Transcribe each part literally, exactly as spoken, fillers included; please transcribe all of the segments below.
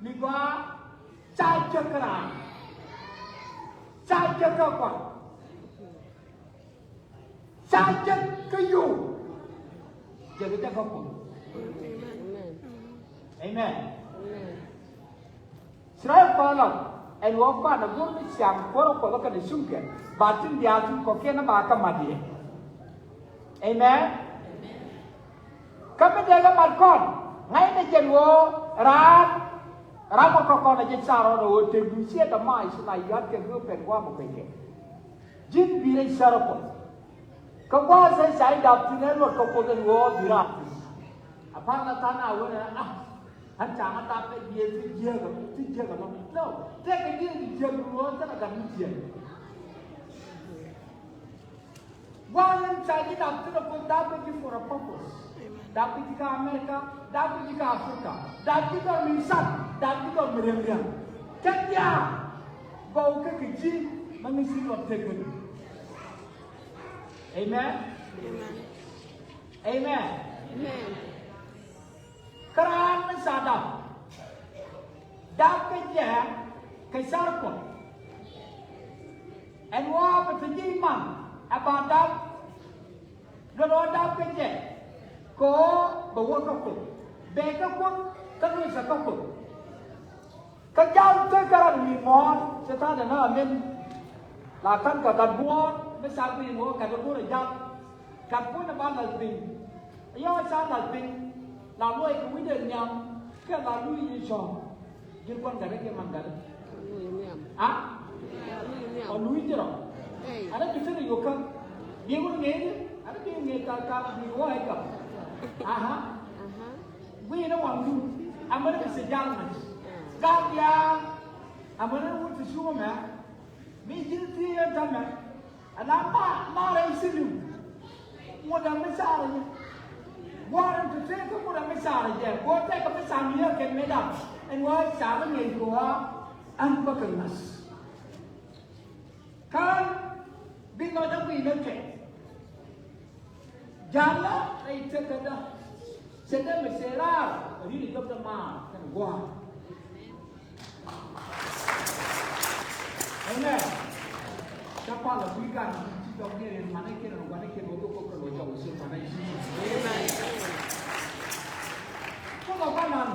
Mi gɔaa ca jek kä raan. Ca jek kä kuan. Ca jek kä yio̱w. Jek jek kä kuan. Amen. Amen. Amen. Israel kɔn lɔ ɛn ɣöö kuan a go̱r mi ciaŋ kuɔr a kuɔth kɛnɛ cuŋkɛ ba tin diaal tin kɔ̱kiɛn a ba kä mat yɛ. Amen. Kä mi dee kɛ mat kɔn ŋa̱cnɛ jɛn ɣöö raan ram kɛ kɔn a jɛ car ɣɔn a ɣöö tëk duŋ ciɛ dämac ci la yua̱tkɛ go̱o̱r pɛn gua̱a̱m a kueckɛ. Ji̱n bi rɛy cär a kuɔth. Kä gua̱a̱th ɛ ca ji̱ dap thi̱n ɛ luɔt kä kuoth ɛn ɣöö bi raap thi̱n. A pa̱n la tha̱a̱ŋ a wen ɛ a ɣän ca ŋä dap ɛ jiɛɛk ti jiääk ɛ ti jiääk ɛ lɔ̱ŋ. No, tëëkɛ jiääk ti jiääk bi ɣöö thilɛ gat mi jiääk. Gua̱a̱th ɛn ca ji̱ dap thi̱n ɛ kuoth dap ɛ ji̱ for a purpose. Dap ɛ ji̱ kä America, dap ɛ ji̱ kä Africa, dap ji̱ dɔl mi san, dap ji̱ dɔl mi riɛm riɛm. Kɛ diaal gɔw kä kɛ ji̱ ma ŋäc ji̱ luɔt tëk kä. Amen. Amen. Amen. Amen. Kä raan mi ca dap, dap kä jɛ kɛ car Kuɔth. Ɛn ɣöö bɛ te ji̱ man ɛ ba dap, luɔt ɣöö dap kä jɛ kɛ ɣöö bɛ wä kä Kuoth, bɛ kä Kuoth kä luɔcɛ kä Kuoth. Kä jal te kä ran wi̱i̱ muɔ̱ɔ̱n, Cɛytan ɛ na amen. La ka̱n kɛ gat buɔ̱ɔ̱r mi ca guiy ŋo̱o̱k gat ɛ go̱r ɛ jal. Gat puɔ̱ny ɛ ba lath piny. Yɔ ca lath piny. La luɔc kɛ wi̱cdɛ nhiam kɛ la luc ni cɔ̱ɔ̱ŋ. Ji̱n kuan gat ɛ kiɛ man gat ɛ. A? Ɔ luc ji̱ rɔ. Anɛ bi te ni yo̱kä. Biɛ wä ŋeec. Anɛ bi ŋeec kal kal bi wä ɛ gam. Aha. Guiy ni waŋdu. Amäni kɛ cɛ jal ŋa̱c. Gat diaal. Amäni wut ti cuŋä mɛ. Mi ji̱n ti yɛn täämɛ. Ala ma ma rɛy siliu. Ŋut a mi carɛ jɛ. Gua̱a̱r in ti tëë kä ŋut a mi carɛ jɛ. Gua̱a̱r tëë kä mi carɛ jɛ kɛn mi dap. Ɛn wä carɛ ŋɛc kɛ wä. An bä kɛ ŋa̱c. Ka̱n bi nɔc a guiy ni kɛ. Jalä rɛy tekädä. Cɛ dee mi cɛ raar ri ni jɔk dee maar kɛn gua̱a̱r. Amen. Ca pal a guiy gan ci jɔk ni rin manɛ kɛn rin gua̱n kɛn wä bi kop kɛn wä jɔk wä ci manɛ ci. Amen. Kä lɔ kanan.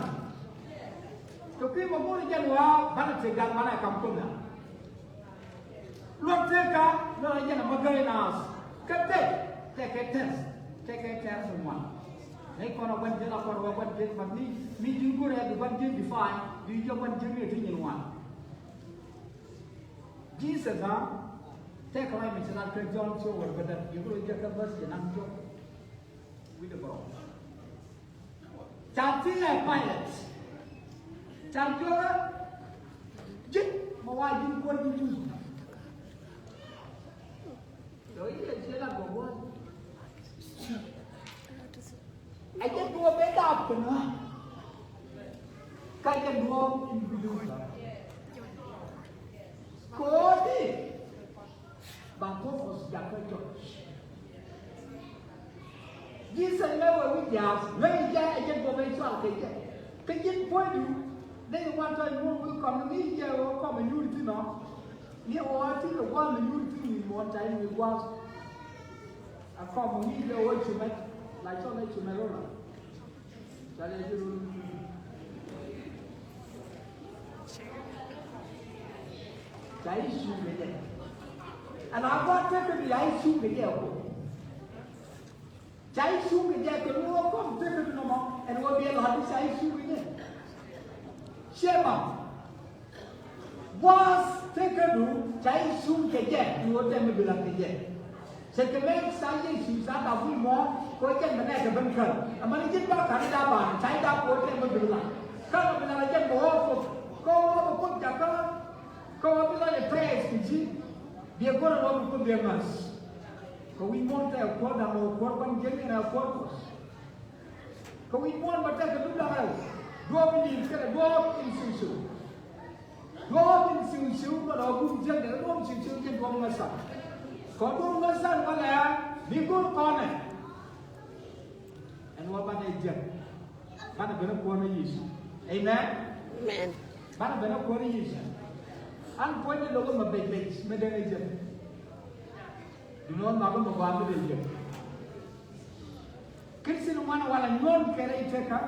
Kɛ kui̱ ma go̱o̱r jɛn wa banɛ te gal manɛ kam kun na. Luɔt tëëkä luɔt a jɛn a ma gäi naath kä tëë tëë kɛ tɛth tëë kɛ tɛth ŋuan. Nɛy kɔn a gua̱n ji̱n a kɔn a wä gua̱n ji̱n but mi mi ji̱n go̱rɛ bi gua̱n ji̱n define bi jɛ gua̱n ji̱n mi ti nyin ŋuan. Jesus a tëë kɛ ruac mi ci lat kä Jɔ̱ɔ̱n ci wä wär bä däk yɛ go̱rɛ jɛ kä bäth jɛ nam jɔk. Wi̱dɛ bä rɔ. Ca thilɛ Pilate. Ca jɔrɛ ji̱n ma wa ji̱n kuɔr ji̱ Juudh. Lɔ i̱ lɛ jiɛ la gɔ̱ wä. A jɛ duɔ̱ɔ̱p bɛ daap kɛ nɔ. Ka jɛ duɔ̱ɔ̱p in bi duɔ̱ɔ̱p. Ko̱o̱di. Ba purpose jakä jɔc. Jesus mɛ wee wi̱c jaas mɛ i̱ jɛ ɛ jɛ guɔmɛ cual kɛ jɛ. Kä ji̱n puɔ̱nydu ni i̱ wan tɔ̱ i̱ muɔ̱ɔ̱n wi̱i̱ kɔm ni i̱ jɛ wee kɔm i̱ nyuur thi̱n ɔ. Ni wee ti kɛ gua̱a̱m i̱ nyuur thi̱n i̱ muɔ̱ɔ̱n ca i̱ wi̱i̱ gua̱a̱m. A kɔm i̱ ni jɛ wee cumɛ la cɔl i̱ cumɛ rola. Ca i̱ cuŋ kɛ jɛ. Ɛn a gɔaa tekɛ bi ca i̱ cuŋ kɛ jɛ ɛ Kuoth. Ca i̱ cuŋ kɛ jɛ kɛ ni wä kɔm tekɛ bi nɔmɔ ɛn wä biɛ la̱t i̱ ca i̱ cuŋ kɛ jɛ. Ciɛ ba. Gua̱a̱th tekädu ca i̱ cuŋ kɛ jɛ i̱ ɣöö tɛm mi bi la̱t kɛ jɛ. Ce̱tkɛ mëë ca Yecu ca dap wi̱i̱ muɔ̱ɔ̱n kɛ ɣöö jɛn mi nɛɛkɛ ben kär. Amäni ji̱n ba ka̱n i̱ dap baaŋ ca i̱ dap kɛ ɣöö tɛm mi bi la̱t. Kän ɔ bi la̱t ɛ jɛn bɛ ɣɔw Kuoth kä ɣöö bɛ Kuoth jakä kä ɣöö bi lɔcɛ praise kɛ ji̱. Biɛ go̱r ɛ ɣöö bi Kuoth biɛ ŋa̱th. Kɛ wi̱i̱ muɔ̱ɔ̱n tɛɛ kuäär da̱ŋ ɛ kuäär gua̱n jiäk in ɛ kuäär Kuɔth. Kɛ wi̱c muɔ̱ɔ̱n bä tekɛ dup da̱ŋ rɛw. Duɔ̱ɔ̱p in di̱i̱t kɛnɛ duɔ̱ɔ̱p in ciw ciw. Duɔ̱ɔ̱p in ciw ciw bä lɔ bum jiäkdɛ duɔ̱ɔ̱p ciw ciw jɛn duɔ̱ɔ̱p ŋäthä. Kɛ duɔ̱ɔ̱p ŋäthä walɛ mi go̱o̱r kɔnɛ. Ɛn wä banɛ jiäk. Banɛ ben ɛ kuäär ni Yecu. Amen. Amen. Banɛ ben a kuäär Yecu. An puɔ̱ny ni lo̱k ɛmɛ bec bec mi dee ni jɛ. Duundɛ ɣän nhɔakä mi gɔaa mi dee jɛ. Christian ŋuan walɛ nyuɔ̱n kɛ rɛy tekä.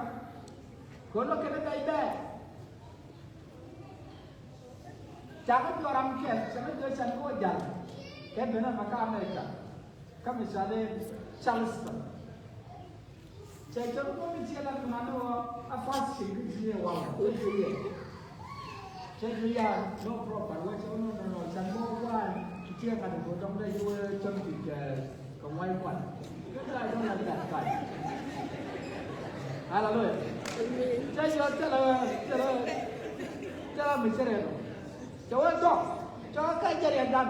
Kɛ ɣöö lo̱k kɛn ɛ bɛc bɛɛr. Ca kä jɔram kɛl, ca kä jɔr can kɛ wä jal. Kɛ ben ɛmɛ kä America. Kä mi cɔal i̱ Charleston. Cɛ cɔl ŋuɔ̱t mi ciɛ la ŋuan ni wä a fasting kä jiɛ wal. Cɛ jiɛ yɛ. Cɛ jiɛ ya, no problem. Wä cɛ wä no, no, no. Can mɔ wä ti ciɛ ŋa̱t kɛ dɔŋ dee jiɛ wä cɔl ti kɛ, kɛ ŋuay kuan. Cɛ jiɛ I don't like that guy. Hallelujah. Cɛ jiɛ cɛ la, cɛ la, cɛ la mi cɛ rɛ no. Cɛ wä jɔk, cɛ wä ka jɛ rɛ dan.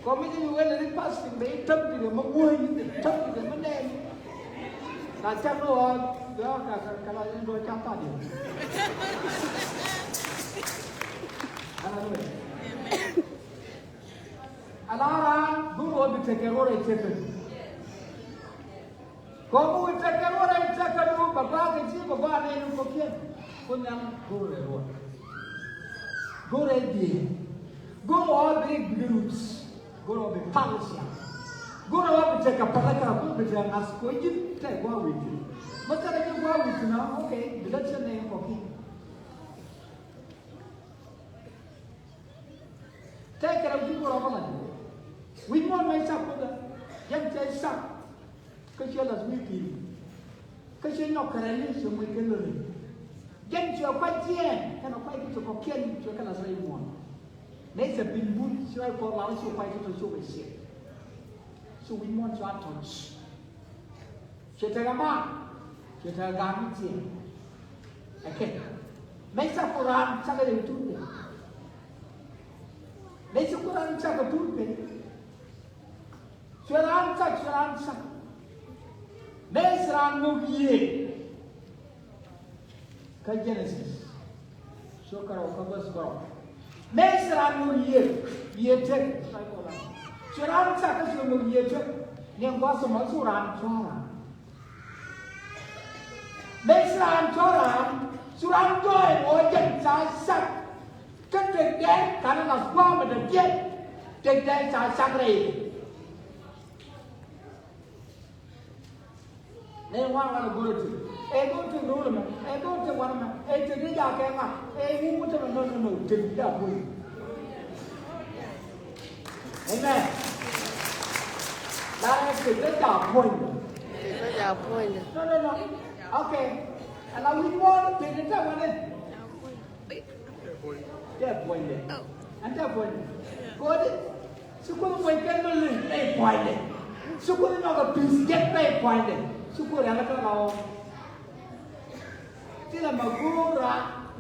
Kɔmi ji̱ wee lɛ ni fasting bɛ i̱ täm ti kɛ mi wuɔ̱ny, i̱ täm ti kɛ mi nɛɛni. Ka cak ni ɣɔɔ, jɔak ka, ka, ka la ni dɔɔ cak ka diɛ. Hallelujah. Ala raan, go̱o̱r ɣɔɔ bi tekɛ ruɔr ɛ tekɛ. Kɔn mi wi̱i̱ tekɛ ruɔ̱t rɛy tekɛ ni wä bɛ gɔaa kɛ ji̱ bɛ gɔaa rɛy ni kɔ̱kiɛn. Kun nhiam go̱o̱rɛ ruɔ̱t. Go̱o̱rɛ diee. Go̱o̱rɛ ɣɔɔ bi rik bi di rut. Go̱o̱rɛ ɣɔɔ bi pal cia. Go̱o̱rɛ ɣɔɔ bi tekɛ pal kä go̱o̱rɛ bi tekɛ ŋa̱th kɔ ji̱ tɛ gɔaa wi̱i̱ ti. Mɛ tɛrɛ ji̱ gɔaa wi̱i̱ ti na, okay, bi lät cɛ nɛy kɔ̱kiɛn. Tëëkɛ rɛw ji̱ go̱o̱r ɔ bä la̱t. Wi̱c muɔ̱ɔ̱n mɛ cak Kuoth ɛ. Jɛn cɛ cak. Kä cuɛ la̱th wi̱i̱ pi̱i̱. Kä cuɛ nyɔk kɛ rɛl ni cuɛ muec kɛ lo̱ni. Jɛn cuɛ kuac jiɛɛn kɛnɛ kuac bi ci kɔ̱kiɛn cuɛ kɛ la̱th rɛy muɔ̱ɔ̱n. Mëë cɛ pi̱n buth cuɛ kuɔth la̱th cuɛ kuac ti tɔ cuɛ kɛ ciɛ. Cuɛ wi̱c muɔ̱ɔ̱n cuɛ a tɔ̱c. Cuɛ tekɛ ma, cuɛ tekɛ ga̱a̱ŋ ni tiɛɛŋ. Ɛ kɛn. Mëë cak ku raan cakɛ yɛ tuut piny. Mëë cak ku raan cakɛ tuut piny. Cuɛ raan cak, cuɛ raan cak. Mëë ci raan ŋok yiëë. Kä Genesis. Cu kärɔw kä bäth bärɔw. Mëë ci raan ŋok yiëë, yiëë tek. Cu raan cak kä cu ŋok yiëë tek. Ni gua̱th ɛmɔ cu raan cua̱r raan. Mëë ci raan cua̱r raan, cu raan jɔɔy ɣöö jɛn ca cak. Kä tekdɛ kanɛ la̱th gua̱a̱th mi dɔ̱diɛn. Tekdɛ ca cak rɛy. Nɛ ŋuan ŋuan a go̱o̱r a tëk. Ɛ go̱o̱r tëk ro̱o̱l ɛmɛ. Ɛ go̱o̱r tëk wan ɛmɛ. Ɛ tëk ni jaak kɛ ŋa. Ɛ ŋu wut ɛmɛ nɔ nɔ nɔ tëk jaak puɔ̱ny. Amen. La ɛ tëk ni jaak puɔ̱ny. Tëk ni jaak puɔ̱ny. Nɔ nɔ nɔ. Okay. Ala wi̱c muɔ̱ɔ̱n tëk ni tɛk wanɛ. Tɛ puɔ̱nydɛ. Ɛn tɛ puɔ̱nydɛ. Kodi ci Kuoth muɔ̱ny kɛn mi liŋ ɛ puɔ̱nydɛ. Ci Kuoth nyɔk ɛ pi̱th jɛt ɛ puɔ̱nydɛ. Ci Kuoth rial ɛ tɔ̱ la ɣɔɔ. Ti la ma go̱o̱r ra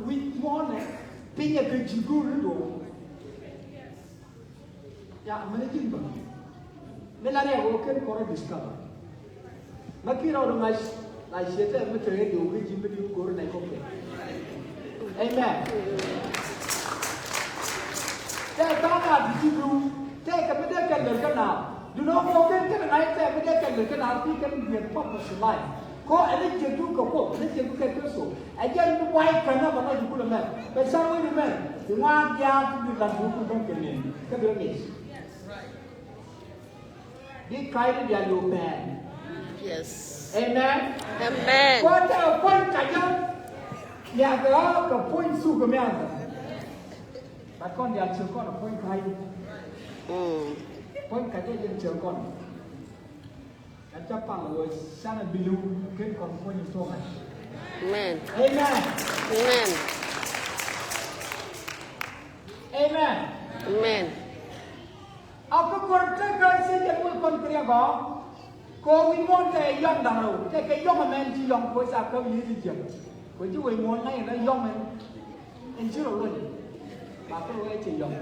wi̱c muɔ̱ɔ̱nɛ pinyɛ kɛ ji̱ go̱o̱r ni do̱o̱k. Ya, mɛn ji̱n bä. Mi la riɛk ɣöö ken kɔrɛ discover. Ma ki rɔɔd ŋa̱c la ciɛ tɛ mi te radio ki ji̱ mi di go̱r nɛ kɔk kɛ. Amen. Tɛ tha̱a̱ŋ a ti ji̱ du. Tɛ kɛ mi dee kɛ lër kä naath. Duundɛ ɣöö ken ken ŋa̱c tɛ mi dee kɛ lër kä naath ki kɛn biɛt purpose life. Kɔ ɛn jiɛkdu kɛ Kuoth, ɛn jiɛkdu kɛ Kritho. Ɛ jɛn bi buay kɛn nɔ bɛ nɔ jɛ kulɛ mɛ. Bɛ can wec mɛ. Bi ŋuan diaal ti bi la̱t bi kul bä kɛ nɛn. Kä bi rɔ ŋic. Bi Kritho diaal yo̱o̱ pɛn. Yes. Amen. Amen. Kɔ tɛ kuɔn kacä. Nia kɛ ɣä kɛ puɔ̱ny thuk kɛ miath. But kɔn diaal cir kɔn ɛ puɔ̱ny Kritho. Mm. Puɔ̱ny kacä jɛn cir kɔn. Ɛ ca pal wä canɛ biliw ken kɔn puɔ̱ny in tuɔ̱ŋɛ. Amen. Amen. Amen. Amen. Amen. A kä kɔn te kä ci jɛ mul kɔn kiriɛ gɔ. Kɔ wi̱i̱ muɔ̱ɔ̱n tɛ yɔŋ da̱ŋ rɛw tɛ kɛ yɔŋ ɛmɛn ci yɔŋ kɔ ca käp yi̱i̱t jiɛk. Kɔ ji̱ wec muɔ̱ɔ̱n ŋa̱c in rɔ yɔŋ ɛn. In ci rɔ luɔ̱c. Ba kɛ wee ci yɔ̱ŋ.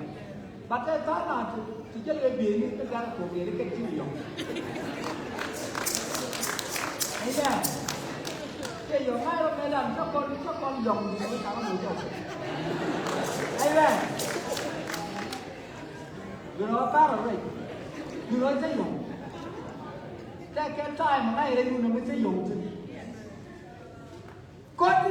Ba tɛ tha̱a̱ŋ na ti, ti jɛ lɛ bieyni kä gat kok yɛn kɛ ti yɔ̱ŋ. Amen. Cɛ yɔ̱ŋ ŋa̱c rɔ mɛ dan cä kɔn, cä kɔn yɔ̱ŋ ni mɛ ca rɔ mɛ jɔk. Amen. Yɔ̱ŋ rɔ tha̱a̱ŋ rɔ rɛy. Yɔ̱ŋ rɔ cä yɔ̱ŋ. Tɛ kɛ ta̱a̱ mɛ ŋa̱c rɛy yɔ̱ŋ mɛ cä yɔ̱ŋ ti. Kɔn ti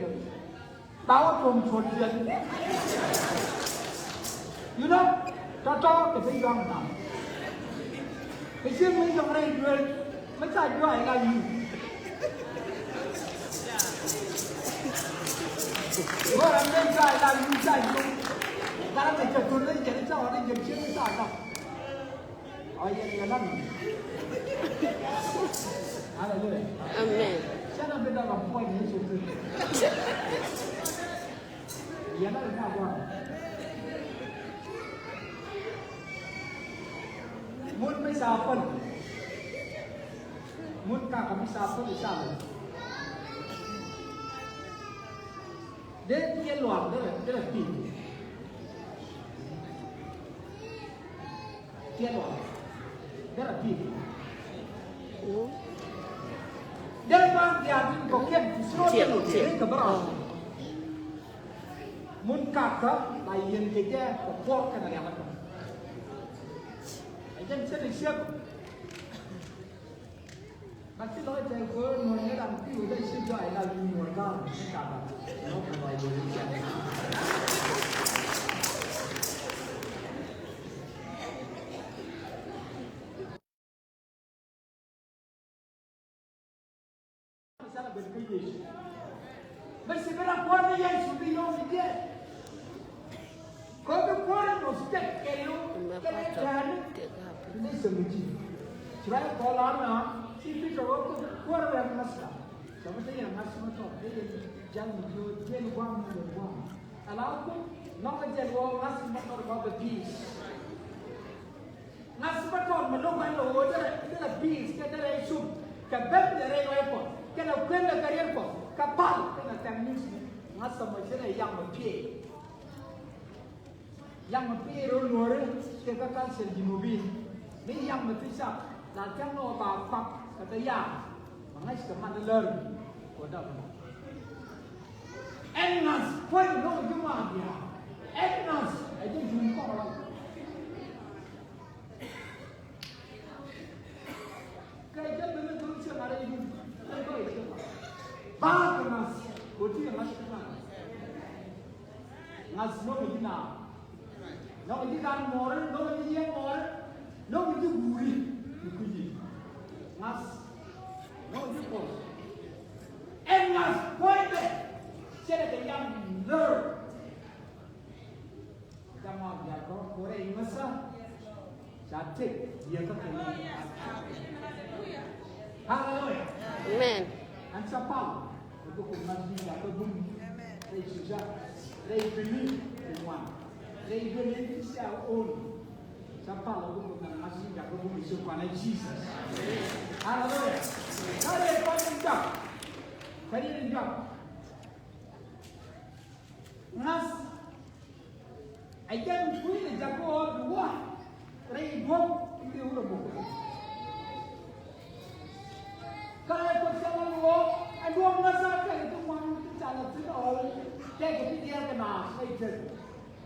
kɛ. Ba wä tuɔ̱ŋ cuɔ̱t jiɛn. You know, tɔ̱tɔ̱ kɛ piny yuaŋ nam. Kɛ cieŋ mi jɔŋ rɛy duel, mi ca juac la yiu. Wä ram den juac la yiu ca yiu. Gat mi cɛ tuɔ̱ŋ ni jɛn ca wä ni jɛn cieŋ mi ca nam. Ɔ yɛn yɛn nam. Hallelujah. Amen. Cɛ na bi dɔk a puɔ̱ny Yecu Kritho. Yɛn a ri na gua̱a̱. Mun mi ca päl. Mun kaka mi ca päl i ca lɛ. Dee tiɛ luaak dee la, dee la pi̱i̱. Tiɛ luaak dee la pi̱i̱. Dee la ban diaal tin kɔkiɛn ti throw ti lo ti ri kɛ bä rɔ. Mun kakä la yɛn kɛ jɛ kɛ puɔr kɛnɛ riakä kɛ. A jɛn cɛ ni ciek. But ti lɔc tɛ kɛ nuɔr ni ram ti wä dee ci jɔy la lu nuɔr ka ni kakä. Nɔ kɛ ba yɛn kɛ. Celebrate kä Yecu. Mɛ ci bi rɔ kuɔn ni Yecu bi yɔm idiɛ. Kɔ bi kuɔn ni mɔ sitɛt kɛlu kɛlɛ tɛni. Ni sɛmɛ ji. Ci rɔ kɔ la na ci Peter wä kuɔn wɛ masta. Sɛmɛ te yɛ masta mɛ tɔ te yɛ jang mi jɔ jɛ ni guam ni guam. Ala ku nɔkɛ jɛ wä masta mɛ tɔ ba bɛ peace. Ŋa̱th bä tɔt mi lo̱k ɣän lɔ ɣöö derɛ derɛ peace kɛ derɛ cum kɛ ben derɛ rɛy Kuɔth kɛnɛ kuën kɛ kɛ riɛl Kuɔth kɛ pal kɛnɛ tɛm ni̱n. Ŋa̱th mɔ ci rɛy yaŋ mɔ piëë. Yaŋ mɔ piëë rɔ luɔ̱ɔ̱ri kɛ kä culture Junubin. Mi yaŋ mɔ ti cak la tɛm ni ɣɔɔ ba kɔak kɛ kɛ yaak. Mɛ ŋa̱c kɛ man lär kɛ dap. Ɛn ŋa̱th puɔ̱ny lo̱k ji̱ maa diaal. Ɛn ŋa̱th ɛ ji̱ jun kɔn rɔ. Kɛ jɛ ben ni thon cieŋ a rɛy dun. Ba kɛ ŋa̱th kɛ ti ŋa̱th kɛ ŋa̱th. Ŋa̱th nɔmɔ ji̱ naath. Nɔmɔ ji̱ gan mɔɔri, nɔmɔ ji̱ yiɛn mɔɔri. Nɔmɔ ji̱ guuri. Ni kui̱ ji̱ ŋa̱th. Nɔmɔ ji̱ puɔ̱th. Ɛn ŋa̱th puɔ̱nydɛ. Cɛ dɛ kɛ yam lär. Ca ŋɔak diaal kɔ kuɔrɛ iŋäthä. Ca tëk yieekä kɛ ni. Haleluya. Amen. An ca pal kɛ buk in mat ni jakä bum. Rɛy cuca rɛy bini kɛ ŋuan rɛy bini cia on. Ca pal kɛ buk in mat ni jakä bum in ci kuanɛ Jesus. Haleluya. Ka riet kuan in jɔak. Ka riet in jɔak. Ŋa̱th. A jɛn kui̱ ni jakä ɣɔɔ bi wä rɛy duɔ̱p in bi wurɛ buk. Kä rɛy Kuɔth cɛ wä ni ɣɔɔ a duɔ̱p ŋa̱th a kɛl ti ŋuan ti ca lɛ thi̱n ɣɔɔ tɛkɛ ti diɛɛr kɛ naath rɛy tëk.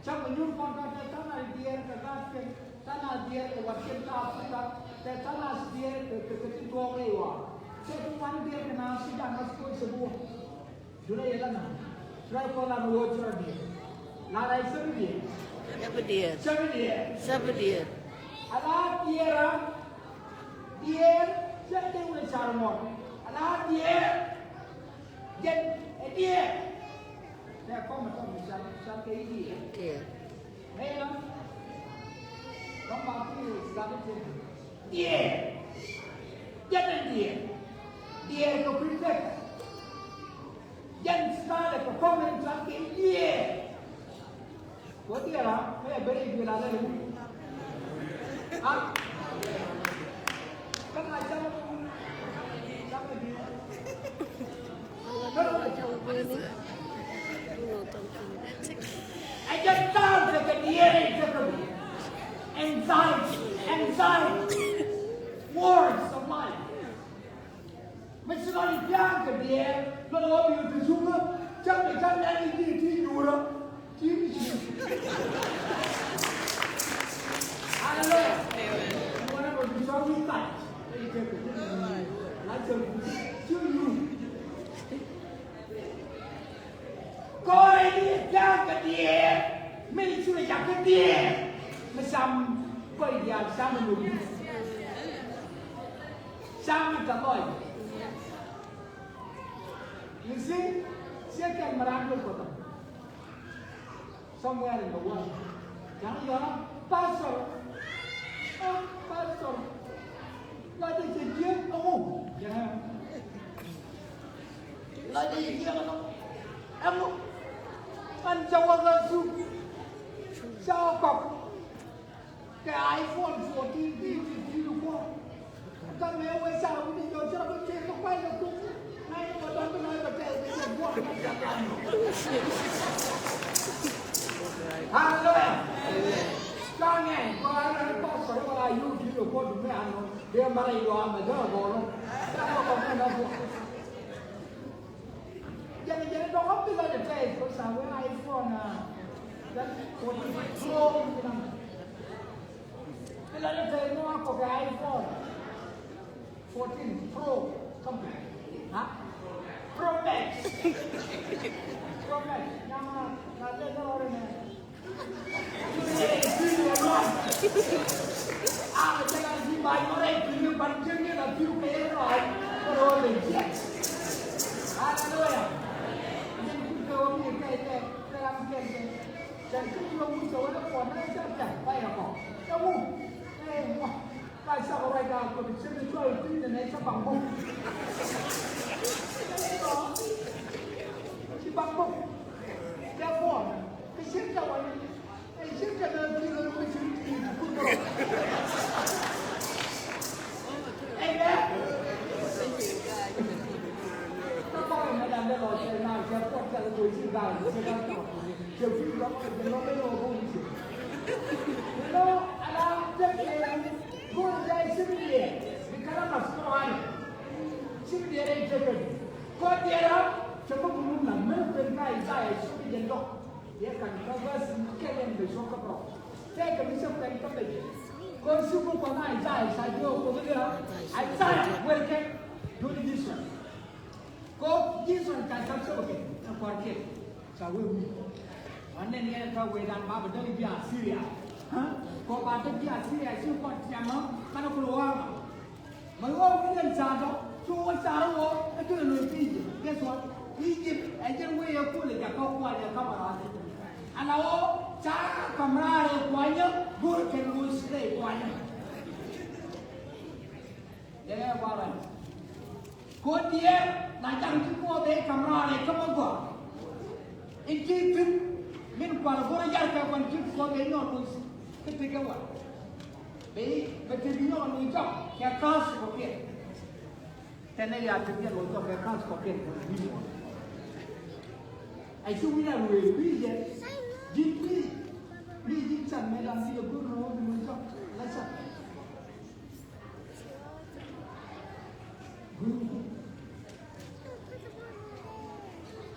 Cä kɛ nyuur kɔn kä tɛ tha̱a̱ŋ a diɛɛr kɛ gat kɛn tha̱a̱ŋ a diɛɛr kɛ wat kɛn kä Africa tɛ tha̱a̱ŋ a diɛɛr kɛ kɛ ti duɔ̱ɔ̱k rɛy ɣɔɔ. Cɛ ti ŋuan diɛɛr kɛ naath ti ca ŋa̱th Kuɔth cɛ bi wä. Duundɛ yɛ la na. Try kɔ la mi wä cɛ bi diɛ. La la cɛ bi diɛ. Cɛ bi diɛ. Cɛ bi diɛ. Cɛ bi diɛ. A la diɛ ra. Diɛ cɛ diɛ wä car mɔ. A la diɛ. Jɛ ɛ diɛ. Kɛ i̱ diɛɛr. Diɛɛr. Mɛ inɔ. Dɔ̱ŋ ba kui̱ ri gat i̱ tin. Diɛɛr. Jɛn in diɛɛr. Diɛɛr kɛ kui̱ tek. Jɛn gat kɛ kɔm in gat kɛ i̱ diɛɛr. Kɛ i̱ diɛɛr a mɛ ɛ ben i̱ diɛɛr a lɛ i̱. A. Kä na cam. Cam i̱ diɛɛr. Ɛ jɛ ta̱a̱ kɛ kɛ diɛɛr in tekɛ bi. Anxiety, anxiety, worries of life. Mi ci lɔc i̱ pia̱a̱ŋ kɛ diɛɛr, lɔc ɣɔw bi ti cuŋä, cam i̱ cam nɛn i̱ ti ti nyuurä. Hallelujah. Amen. Ŋuɔnɛ bä bi cɔl wi̱i̱ kat. Ɛ jɛ kɛ jɛ. La cɛ wi̱i̱. Ci wi̱i̱. Kɔrɛ ni jakä diɛɛr. Mi ni curɛ jakä diɛɛr. Mi cam kɔc diaal cam ni luk. Cam ni tɛ lɔc. You see, ciɛ kɛn mi raan duel kɔtɔ. Somewhere in the world. Ja̱a̱ŋ yɔ̱a̱, pastor. Oh, pastor. La de cɛ jiɛk ɛŋu? Jɛn ɛ. La de cɛ jiɛk ɛŋu? Ɛŋu? An cɛ wä kä thuk. Cɛ wä kɔk. Kɛ iPhone fourteen ti ti ti ti kuɔ. Kä mɛ wee ca wuni jɔ ca wuni jɛ kä kuay kɛ tuk. Na yɛ kɛ dɔn bi na yɛ kɛ tɛɛ kɛ jɛ buɔ kɛ jɛ kan. Hallelujah. Ca ŋɛ kɔ ara ni pastor wala yu ti lo kɔ du mɛ ano. Bɛ mara yu ama jɔ bɔlɔ. Ca kɔ kɔ mɛ na buɔ. Jɛn jɛn dɔgɔ bi lɔ de tɛth ko sa wee iPhone a. Jɛn fourteen Pro. Bi lɔ de tɛth mɔ a kɔ kɛ iPhone fourteen Pro. Kɔm. Ha? Pro Max. Pro Max. Nyama na de dɔgɔ de nɛ. Therefore, kɛ cir tɛ wal. Ɛ cir tɛ mɛ pi̱i̱r ɣöö mi cir ti ti kur bä rɔ. Amen. Kä bä wä mɛ dan dee lɔ cɛ naar cɛ puɔt cɛ lɛ go̱o̱r cir ga̱a̱c cɛ ga̱a̱c tɔt. Cɛ pi̱i̱r lɔ kɛ jɛ lɔ ben ɣöö go̱o̱r cir. Lɔ ala tek ɛ go̱o̱r jɛ cir diɛ bi kala mas kɔn. Cir diɛ rɛy tekɛ kɔn diɛ la cɛ bä bulum la mɛ ben ka Isaiah cir diɛ dɔk. Yɛ kan kä bäth kɛl in bɛ cuɔ̱k kä bä. Tɛkɛ mi cä pɛn kä bɛ jɛ. Kɔn cuk mi kuɔth na Isaiah ca jiök kuɔth i̱ ɣä Isaiah wër kɛ duɔ̱n Israel. Kɔ Israel ca cap cä bä kɛ ɛ kua̱r kiɛ ca wee wi̱i̱. Wan nɛn yɛn kä wee dan ba bɛ däk ji̱ Asiria. Kɔ ba däk ji̱ Asiria ci kua̱r tiamä kanɛ kulɛ wa̱a̱. Mɛ ɣöö wi̱n ɛn ca̱r tɔ cu wä ca̱r wä ɛ kɛ loc kä Egypt. Guess what? Egypt ɛ jɛn wee ɛ kulɛ jakä kuanyä kamɛ raar. Ala ɣöö ca kamɛ raar ɛ kuanyä go̱r kɛn loc rɛy kuanyä. Jɛn ɛ kua̱ran. Kɔn diɛɛr na ja̱ŋ ti kuɔth ɛ kamɛ raar ɛ kamɛ gɔaa. In ti thi̱n min kual go̱r ɛ jar kɛ kuan ti kuɔth ɛ nyɔɔn loc kä ti kɛ wal. Bɛ bɛ te bi nyɔk a lo̱c jɔk kɛ ka̱a̱th kɔ̱kiɛn. Tɛn ɛ ya te bi a lo̱c jɔk kɛ ka̱a̱th kɔ̱kiɛn kɛ wi̱i̱ muɔ̱ɔ̱n. A ci wi̱i̱ a luëël wi̱i̱ jɛ ji̱n wi̱i̱ wi̱i̱ ji̱n can mɛ dan bi a go̱r nɔ bi lo̱c jɔk la can. Go̱r wi̱i̱.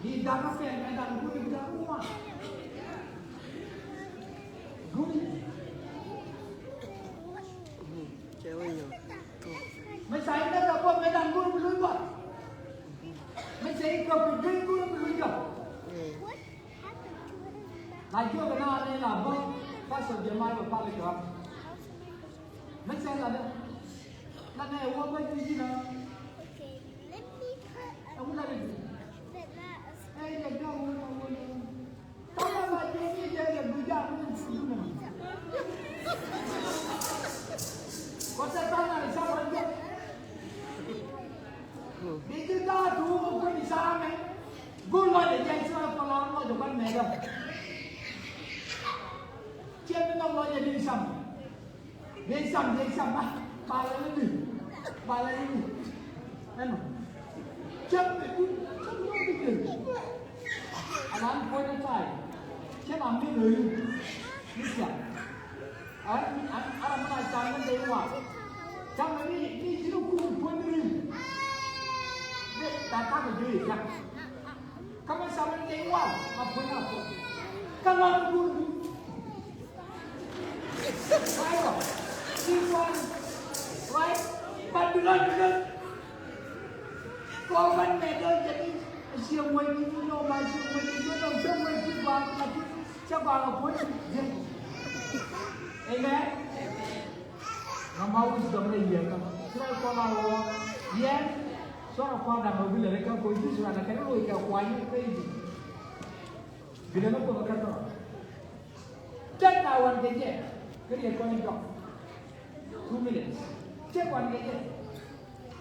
Di da̱k a pɛl mɛ da̱k go̱r i̱ da̱k ŋuan. Go̱r i̱. Mɛ ca i̱ nɛr a bä mɛ da̱k go̱r bi lo̱c bä. Mɛ ca i̱ käp bi lo̱c go̱r bi lo̱c bä. La jiök ɛ na rɛy la bä. Pastor Jeremiah bä pal i̱ kɛ ɣam. Mɛ ca i̱ la dɛ. La dɛ wä bä ji̱ ji̱ na. Ɛ wä la dɛ ji̱. Ɛ yɛ dɛ wä la wä la. Tɔ̱ la la jiök. Jɛ kuan mɛɛkɛ. Ciɛ mi nhɔk lɔcdɛ di cam. Di cam, di cam, ah, ba la ni di. Ba la ni di. Ɛnɔ. Cam mi di, cam mi di. Alan puɔ̱ny ni ta̱a̱. Cɛ na mi lo̱c. Mi cam. Ara mi na cam ni dee wa. Cam ni, ni ji̱ ni kur puɔ̱ny ni. Ni ta ta mi di cam. Kä mi cam ni dee wa, ma puɔ̱ny a puɔ̱ny. Kä lɔn ni kur ni. Right? This one, right? But do not, do not. Kɔn mɛ dɔ̱ŋ jɛ ni, a cie muɔc ni, you know, ma cie muɔc ni, you know, cɛ muɔc ni ba, ma ti, cɛ ba la puɔ̱ny. Amen. Mama wisdom ni yɛ ka. Sura kɔn a wɔ. Yɛ. Sura kɔn a ma bi lɛ ka ko ji sura na kɛ ni lo kɛ kwa ni pe ji. Bi lɛ ko ka tɔ. Tɛk na wan kɛ jɛ. Kɛ yɛ kɔn jɔk. Two minutes. Tɛk wan kɛ jɛ.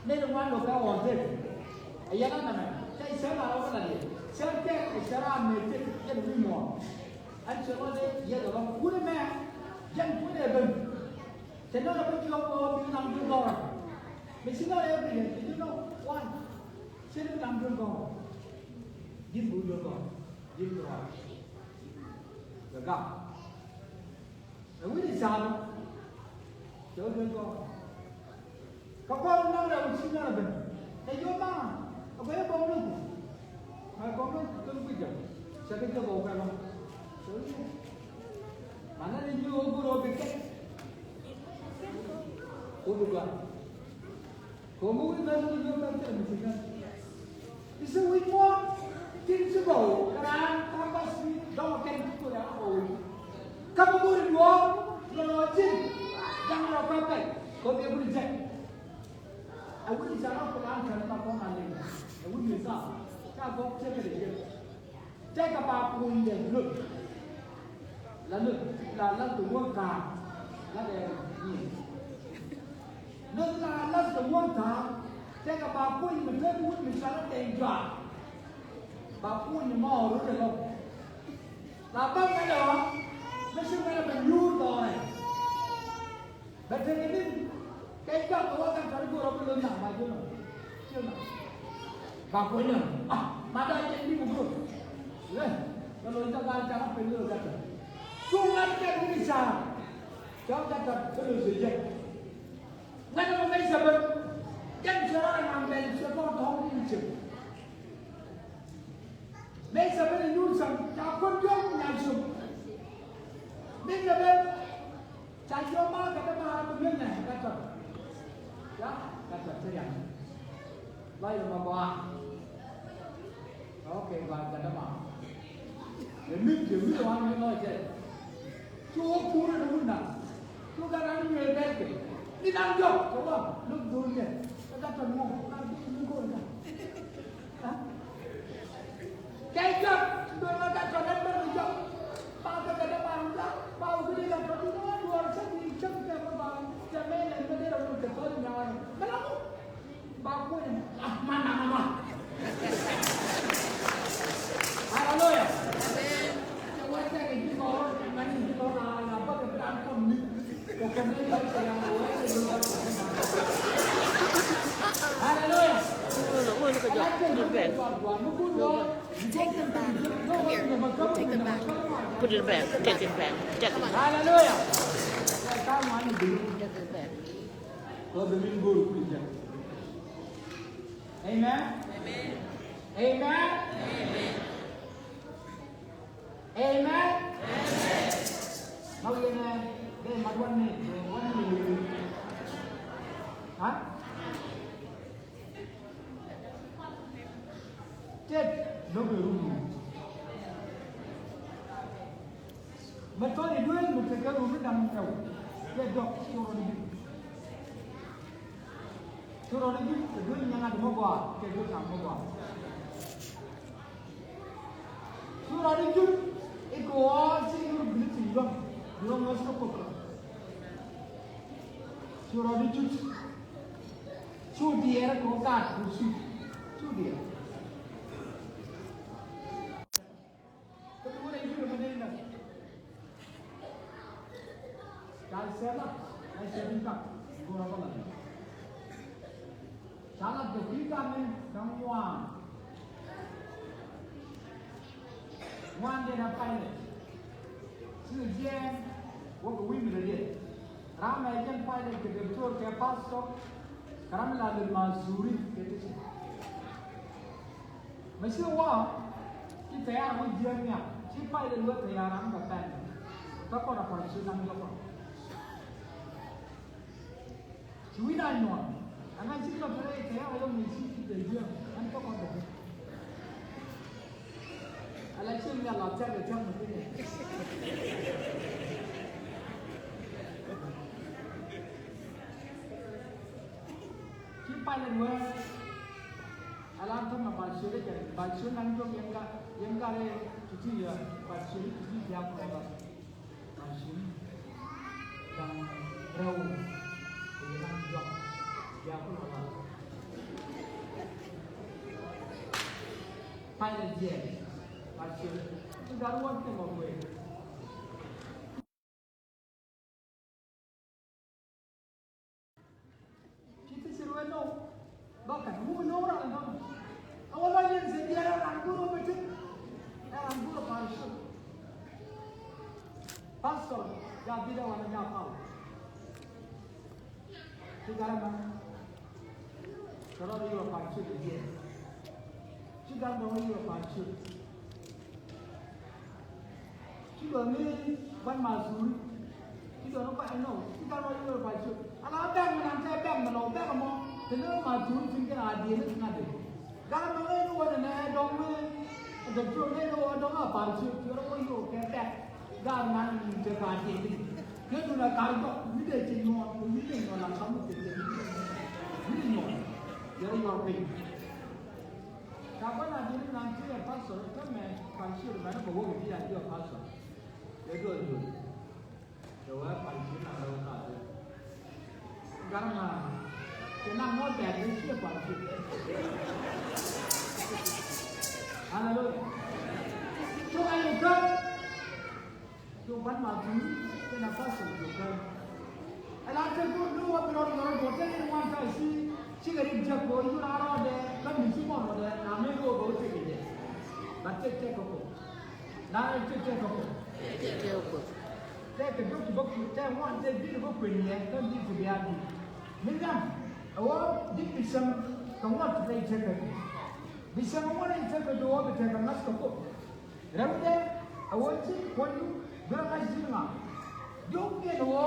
Nɛy ti ŋuan lo̱k kä ɣɔn tëk. Ɛ yɛn a nɛmɛ cɛ cɛ la rɔ kä la diɛ cɛ tɛk ɛ cɛ ram mëë tëk yɛn wi̱i̱ muɔ̱ɔ̱n. Ɛn cɛ lɔ dee yɛn lɔ wut ɛmɛ. Yɛn wut ɛ ben. Cɛ nɔ lɔ bi jiɔk ɣɔɔ bi nam duel gɔrɔ. Mëë ci nɔ lɛ bi yɛn bi jiɔk ɣɔɔ. Cɛ bi nam duel gɔrɔ. Ji̱n bi duel gɔrɔ. Ji̱n bi rɔɔd. Gɛ gam. Ɛ wi̱ni ca̱a̱n. Cɛ wä duel gɔ̱r. Kä kɔn naŋ rɛw ci naŋ rɛw ben. Ɛ yom ma. Ɛ bɛ yɛ bɔŋ ni ku. Ma bɔŋ ni ku kɛn ku jɛ. Cɛ kɛ jɛ bɔŋ kɛ lɔ. Cɛ wä yɛ. Ma na ni ji̱ wä gur wä kɛ kɛ. Wä bi gɔ̱r. Kɔn mi wi̱i̱ mɛn mi nyɔk mɛn kɛn mi ci kɛn. I̱ ci wi̱i̱ muɔ̱ɔ̱n tin ci bɔw kɛ raan ka̱m bas wi̱i̱ dɔ̱ŋ kɛn ti kɔn raan bɔw wi̱i̱. Kä mi go̱o̱ri duɔ̱ɔ̱r lɔ lɔ cin da̱ŋ rɔ pɛpɛl kɔn yɛ buri jɛk. A wi̱i̱ ca rɔ kɛ raan kɛn ma kɔn a liŋ. A wi̱i̱ mi thaak ca gɔk cɛ kɛ rɛ yɛ. Tɛkɛ ba kuny dɛ lök. La lök la la ti wä ka̱a̱k. La dɛ ni. Lök la la ti wä ka̱a̱k. Tɛkɛ ba kuny mi tet wut mi cɔal dɛ jɔak. Ba kuny ni mɔ rut ɛlɔ. La bä ŋädɛ ɔ mi ci ŋädɛ bɛ nyuur dhɔrɛ. Bɛ tekɛ ni kɛ jɔak kɛ wä kɛ tɔri go̱o̱r ɔ bi lo̱n naŋ ba ji̱ nɔ. Ciɛ nɔ. Ba kuɔ̱ny nɔ. Ah, ma da jɛ ni mi go̱o̱r. Lɛ kɛ lo̱n ca gal ca ka pɛn lo̱n gatɔ. Cu ŋa̱t kɛ ni ca. Ca gatɔ kɛ lo̱n cɛ jɛ. Ŋa̱t mɔ mɛ cɛ bä. Jɛn cɛ rɔ naŋ bɛl cɛ bä tɔ̱ ni cɛ. Mëë cɛ ben inyuur cäŋ ca kuäär diɔ̱k nyaal cop. Mëë cɛ ben ca jiɔk ma̱a̱ kɛ dämaar bi mi̱eth nɛ kɛ tɔt. Ya kɛ tɔt te riam. Lɔc rɛ ma gɔaa. Ok gɔaa kɛ dämaar. Yɛ mi̱th yɛ mi̱th wan mi lɔc jɛ. Cu wä kuur in wun na. Cu gat an wiee bɛl kɛ ni nan jɔk kɛ wä luk dhul yɛ. Kɛ gat tɔt ŋuɔk na dhul ni go̱o̱r gat. Kɛ jɔk dhul na gat tɔt ɛn bɛl jɔk. Ba kɛ kɛ dee ba ŋuda ba wä kɛ ni gat tɔt ni wä duɔr cä ni cä kɛ kɛ ba ba cɛ mɛ lɛ mɛ dee rɛ wun kɛ thɔl nyaar mɛ la mu. Ba kuɔny ah man na ma. Hallelujah. Cɛ wä cɛ kɛ ji̱ kɔr mani ji̱ kɔr na na bä kɛ bi dan kɔn ni. Kɛ kɛ ni kɛ kɛ yang wä kɛ ni kɛ kɛ. Hallelujah. Take them back. Come here. Take them back. Put it back. Take it back. Take it back. Hallelujah. Take it back. Amen. Amen. Amen. Amen. Amen. Now you know, they might want me, they want me. Huh? Tet no̱k ɛ rum. Mɛ tɔ̱ ni duel mi tekɛ rum ni da̱ŋ tɛw. Kɛ dɔk ci rɔ ni jut. Ci rɔ ni jut kɛ duel nyaŋat mɔ gɔaa kɛ duel ka̱m mɔ gɔaa. Cu rɔɔd i̱ jut i̱ kɛ ɣɔɔ ci yur bi ti luäŋ luäŋ ɣöö ci kɛ kop kɛ. Cu rɔɔd i̱ jut cu diɛɛr kɛ ɣöö gaat bur cu cu diɛɛr. Sɛla, ɛ sɛla in kak, go̱rä bä la ni. Ca la dɔ̱k i̱ kak ni, ka̱m ŋuan. Ŋuan diɛn a Pilate. Ci jiɛɛn, wä kɛ wi̱i̱ mi dee diɛn. Ram ɛ jɛn Pilate kɛ dɔktor kɛ pastor, kɛ ram la lil Mansuri kɛ ti ci. Mɛ ci wä, ci tɛyar wä jiɛɛn nia, ci Pilate wä tɛyar ram kɛ pɛn. Kä kɔn a kɔn ci nam jɔkɔ. Ci wi̱i̱ na nyuɔn. Ɛn a ci lɔ kɛ rɛy tɛyar wä mi ci ci tɛ jiɛɛn. Ɛn kä kɔn dɔkɔ. Ala cieŋ ni a la thiak kɛ thiak mi thi̱n ɛ. Ci Pilate wee. Ala ŋämɛ Bar Ciöt ɛ jɛ, Bar Ciöt naŋ jɔk yɛn ga, yɛn ga rɛy ti̱ti̱ yɛ, Bar Ciöt ti̱ti̱ diaal kulɛ ba. Bar Ciöt da̱ŋ rɛw yɛ naŋ jɔk diaal kulɛ ba. Pilate jɛ, Bar Ciöt ti gar wä ti mɔ wee. Ci ti ci ruɛ nɔ. Bä kat wum nɔ ran nɔ. A wä lɔ yɛn sɛ diɛ ran ran guro bɛ ti. Ran guro Bar Ciöt. Pastor, ya bi da wan ya pau. Ci gar ma. Kɛ rɔ di yɔ Bar Ciöt di yɛ. Ci gar ma yɔ Bar Ciöt. Ci dɔ̱ŋ ni ban Mansuri. Ci dɔ̱ŋ ni ban ɛnɔ. Ci dɔ̱ŋ ni ban Mansuri. Ala bɛŋ mi nan tɛ bɛŋ mi lɔ bɛŋ mɔ. Te ni Mansuri tin kɛ a diɛ ni tin a de. Gaa mi ŋäc ni wä ni nɛ dɔŋ mi. Dɔŋ mi ni wä dɔŋ a Mansuri. Ci rɔ wä yio kɛ bɛŋ. Gaa mi nan ni tɛ ka diɛ ni. Kɛ dun a kar jɔk. Mi de ci nyuɔn. Mi de nyuɔn la kam mi te te. Mi de nyuɔn. Yɛrɛ yɔr piny. Ka bä na diri nan ti ɛ pastor kä mɛ Bar Ciöt mɛ ni bɛ wä bi a jiɔ pastor. Yɛ duɔl duɔl. Yɛ wä Bar Ciöt na lɛ wä ka dee. Gar ma ti na mɔ bɛt ni ci ɛ Bar Ciöt. Hallelujah. Cuk a yɛ kä. Cu ban Mansuri kɛnɛ pastor cu kän. Ɛ la tek duɔ̱ɔ̱r ni wä bi rɔɔd yɔrɔ duɔ̱ɔ̱r tek in wan ta̱a̱ ci cikɛ rik jek kɛ ɣöö yur a rɔɔdɛ kä mi ci mɔn rɔɔdɛ na mëë kɛ ɣöö bɛ wä tek kɛ jɛ. But tek tek kɛ Kuoth. Na tek tek kɛ Kuoth. Tek kɛ Kuoth. Tek kɛ duɔ̱ɔ̱r ti bä kui̱ tek ŋuan tek di̱t ti bä kui̱ ni yɛ kä di̱t ti bia di̱t. Mi nhiam ɛ ɣöö di̱t bi cäŋ kɛ ŋuan ti rɛy tek kɛ duɔ̱ɔ̱r. Bi cäŋ ŋuan rɛy tek kɛ duɔ̱ɔ̱r bi tek kɛ ŋa̱th kɛ Kuoth. Rɛwdɛ a wä ci kuɔ̱nydu bi rɔ ŋa̱c ji̱n ŋa̱. Diɔ̱k diɛn wä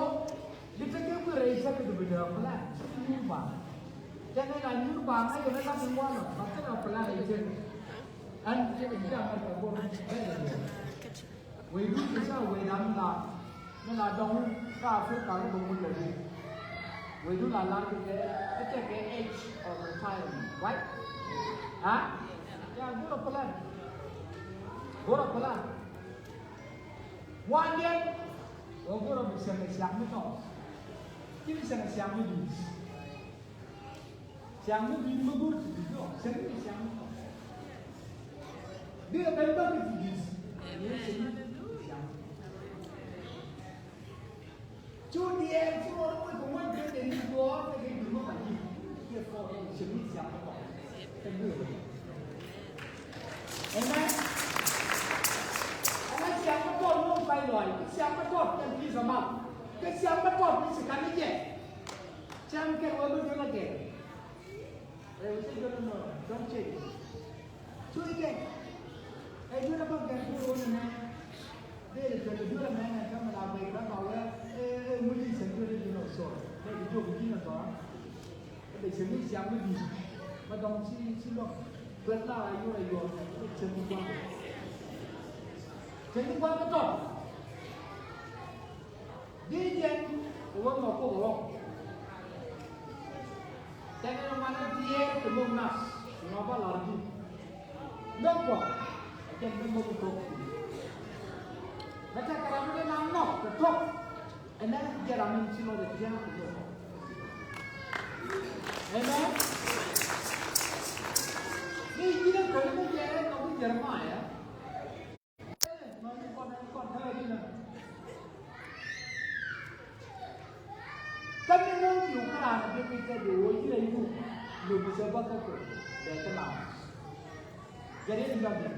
di tekɛ kui̱ rɛy cäk di bi dee plan ci nyuur ba. Cɛ nɛ la nyuur ba ŋa̱c yɛn ɛ la bi ŋuan ba cɛ la plan rɛy cäk. Ɛn cɛ kɛ ji̱ America go̱r bɛ dee dee. Wecdu ti ca wecdan la. Ni la dɔŋ ka Africa ni bä mul lɛ di. Wecdu la lar kɛ kɛ ɛ tekɛ age of retirement, right? Ha? Ya, go̱r a plan. Go̱r a plan. Wandiɛn ɣöö go̱r a bi cäŋ kɛ ciaŋ mi tɔt. Ci bi cäŋ kɛ ciaŋ mi dui̱c. Ciaŋ mi dui̱c mi go̱r ti dui̱c ɔ cäŋ kɛ ciaŋ mi tɔt. Bi kɛ ben bä kɛ ti dui̱c. Yɛ cäŋ mi dui̱c ciaŋ. Cu diɛɛr ci rɔ wec kɛ ŋuan kɛ dee ni duɔɔr kɛ kɛ jur mɔ ka ji̱. Kiɛ kɔɔr kɛ cɛ mi ciaŋ kɛ kɔɔr. Kɛ duɔɔr. Amen. Ɛn a ciaŋ kɛ kɔɔr mɔ ka lɔy. Kɛ ciaŋ kɛ kɔɔr kɛ ji̱ kɛ mal. Kɛ ciaŋ kɛ kɔɔr mi ci ka ni jɛ. Ciaŋ kɛ wä mi duɔl kɛ. Ɛ, wä cɛ jɔl nɔ, don't change. Cu ikɛ. Ɛ, jɔl a bä gɛr ku wä nɛ. Dee lɛ jɔl, jɔl a mɛ nɛ, kä mɛ la bɛ, bɛ ba wä. Ɛ, ɛ, ŋuci cɛ jɔl, jɔl nɔ, sɔ. Bɛ bi jɔk ji̱ nɛ tɔra. Ɛ, bɛ cɛ mi ciaŋ mi di. Bɛ dɔŋ ci, ci lɔk. Bɛ la ra yura yɔ. Bɛ cɛ mi kua. Cɛ mi kua bɛ tɔ. Di jɛn kɛ wä mɔ kok rɔ. Tɛkɛ ni ŋuan a diɛɛr kɛ mok nath ŋuan ba lar ji̱. Mok kɔ a jɛn ni mok kok. Mɛ tɛkɛ ram ni na nɔk kɛ tok. Ɛnɛ jɛ ram ni ci lɔ jɛ jiɛn kɛ mok. Amen. Ni ji̱n kɛ ni jɛ kɛ wä Jeremiah. Mami kɔn, kɔn, kɔn, kɔn. Ni kɛ di wä yi rɛ yi ku lo bi sɛ bä kä kɛ bɛ kä lam. Jɛ ri ni jɔn di.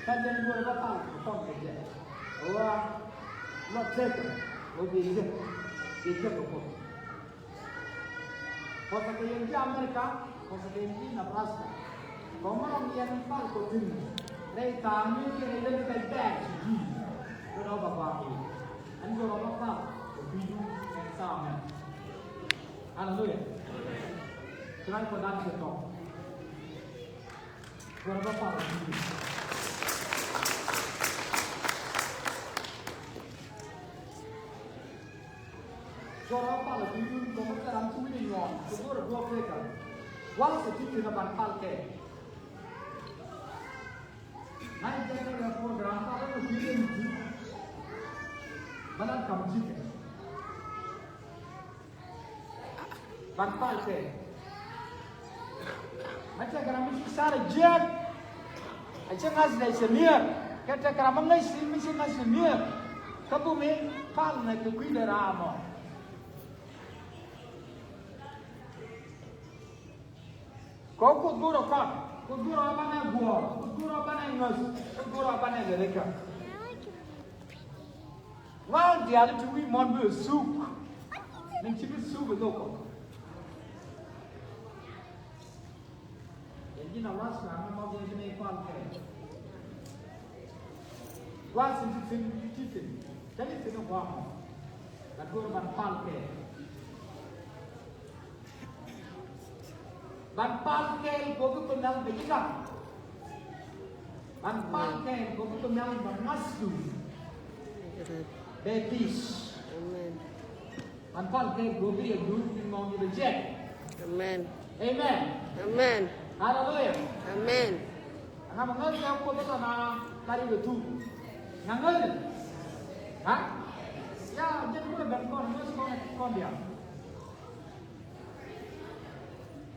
Kä jɛ ni wä bä pal kɛ kɔn kɛ jɛ. Wä lɔ tɛkɛ wä bi jɛ bi jɛ kɛ kɔ. Kɔsɛ kɛ yɛn ji̱ America, kɔsɛ kɛ yɛn ji̱ Nebraska. Kɔ ŋɔn yɛn pal kɔ thi̱n rɛy tha̱a̱ŋ ni kɛ rɛy lät kɛ bɛɛr ci ji̱. Kɛ dɔ̱ bä bä mi ɛn jɔrɔ bä pal kɔ bi̱i̱du ɛn tha̱a̱ŋ ɛn. Haleluya. Kɛ ran kɔ dan kɛ tɔ̱. Jɔrɔ bä pal kɔ bi̱i̱du. Jɔrɔ pal kɛ yun kɔmä kɛ ram ti wi̱ni nyuɔn kɛ go̱rɛ duɔk kɛ kɛ. Wa̱l kɛ ti ti na ban pal kɛ. Na jɛ kɛ rɛ program pal kɛ wi̱ni nyuɔn. Bana kam ti kɛ. Ban pal kɛ. Mɛ tɛkɛ ram mi ci sar jiɛk. A cɛ ŋa̱th lɛ cɛ miɛr. Kɛ tɛkɛ ram mi ŋäc si mi ci ŋa̱th cɛ miɛr. Kä bumi pal nɛ kɛ kui̱dɛ ram ɔ. Kɛ Kuoth go̱rɛ kɔn, Kuoth go̱rɛ banɛ guɔ̱ɔ̱r, Kuoth go̱rɛ banɛ ŋäth, Kuoth go̱rɛ banɛ lɛ rɛkä. Ŋa̱ diaal ti wi̱i̱ muɔ̱n bi thuk. Ni ci bi thuk bi dhok kɔ. Yɛn ji̱n a wa̱th ka̱n a mɔk yɛn ji̱n a i̱ pal kɛ. Wa̱th in ti thi̱n, ti thi̱n. Tɛni thi̱n a gua̱a̱ mɔ. Gat go̱r ban pal kɛ. Ban pal kɛɛl kɛ ɣöö bi Kuoth Nhial bɛ ji̱ gaŋ. Ban pal kɛɛl kɛ ɣöö bi Kuoth Nhial bɛ ŋa̱thdu bɛ peace. Amen. Ban pal kɛɛl kɛ ɣöö bi riɛkdu bi ŋɔ̱ɔ̱ŋdu bɛ jiɛk. Amen. Amen. Amen. Haleluya. Amen. Ɛŋa mɛ ŋäth kɛ Kuoth ɛ lɔna kari kɛ thuk. Ŋa ŋäth. Ha? Ya, jɛn kulɛ ben kɔn ŋäth kɔn kɔn diaal.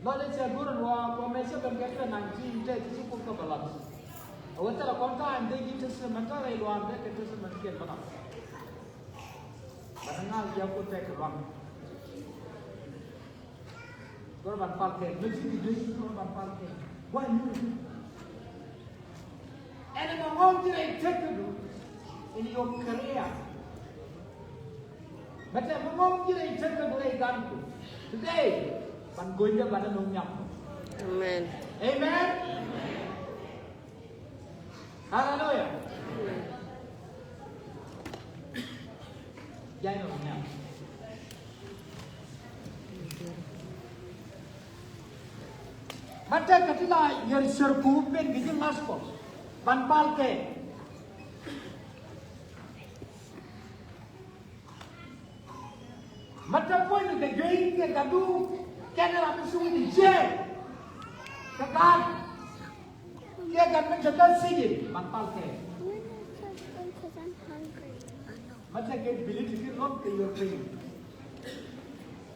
Lɔcdɛ cɛ go̱r ɛn ɣöö kuɔmɛ cɛ ben kɛ twenty nineteen tɛ ti ci Kuoth kä bɛ la̱t. A wee thilɛ kɔn ta̱a̱ in dee ji̱ testament ta̱a̱ rɛy luaar dee kɛ testament kiɛn bä la̱t. Bɛ na ŋa̱l jiak Kuoth tɛk kɛ luaŋ. Go̱r ban pal kɛ, mɛ ci bi dee go̱r ban pal kɛ. Why you? Ɛn ɛmɛ ŋɔ̱ɔ̱ŋ ji̱ rɛy tekädu in your career. Mɛ tɛ mɛ ŋɔ̱ɔ̱ŋ ji̱ rɛy tekädu rɛy gandu. Today, ban go̱nyä ban ɛn ŋɔ̱ɔ̱ŋ nyam. Amen. Amen. Haleluya. Jay nɔ nyam. Mɛ tɛ kɛ ti la yɛr cär ku ben kɛ ji̱ ŋa̱th kɔ ban pal kɛ. Mɛ te puɔ̱ny ni kɛ juey kɛ gatdu kɛnɛ ram mi cuŋ ni ciɛ kɛ gaat kɛ gat mi te gat thiec ban pal kɛ. Mɛ te kɛ bili ti ki lɔk kɛ yɔr piny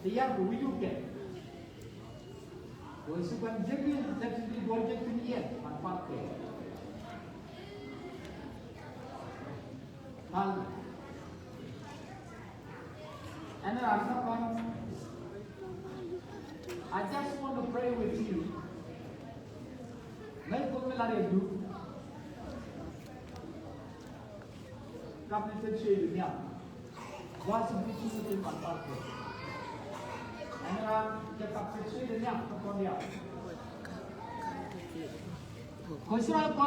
ti yar kɛ wi̱c wuk kɛ. Wee ci ban jek in te ti di duɔl jek tin yɛn ban pal kɛ. Hal. Ɛn ran kä kɔn. I just want to pray with you. Mɛ Kuoth mi la rɛɛdu. Kap ni te cie yu niam. Wa si bi ci ni te man pal kɛ. Ɛn ran kɛ kap te cie yu niam kä kɔn diaal. Kɔ ci rɔ kɔn.